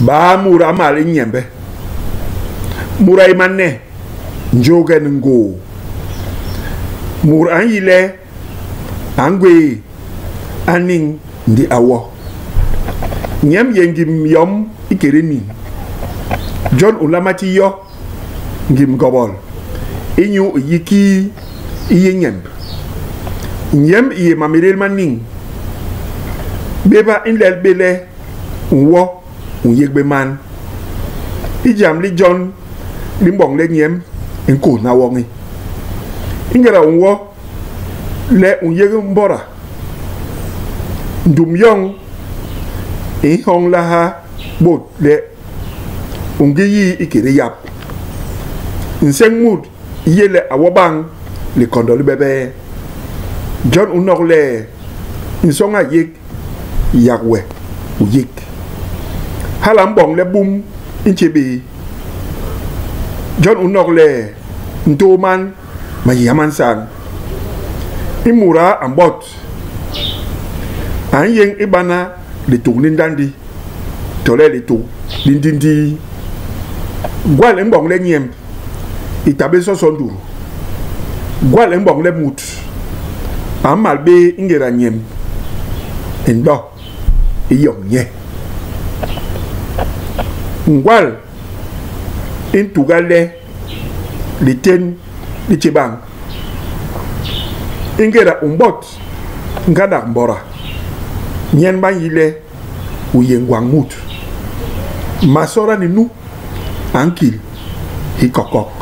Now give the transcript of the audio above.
Baa mut a mal i nyemb? Mut a yé mane, njôhge ni ngoo. Mut a nyi le a ngwéé, a niñ ndi a wo. Nyemb yé ngim yom ikédé niñ. Jon u nlama ti yo ngim ngobol inyu i yi kii i yé nyemb. Nyemb i yé mamélél ma niñ. Béba i nlel bé le u nwo, u nyék bé man. I jam li jon li mboñ le nyemb i nkôhna woñi. I ngéda u nwo, le u nyék mbôda, ndum yoñ i nhôñlaha bôt le u ngi yii ikédé yap. Nseñ mut i yé le a wo bañ likondo li bebee. Jon u nok le nsoñ a yék, yak we u yék. Hala a mboñ le bum i ntjé bé. Jon u nok le ntôô man mayiha ma nsañ. I muda a mbot, a nyéñ i bana litug li ndandi tole litug li ndindii. Gwal i mboñ le nyemb i ta bé soso ndutu. Gwal i mboñ le mut a mal bé i ngéda nyemb i nlo i yoñ nye. Ngwal i ntuga le litén li tjé bañ. I ngéda u mbot ngandak mbôda, nyen ba nyi le u yé ngwañ mut. Masoda ni nu a nkil hikokok.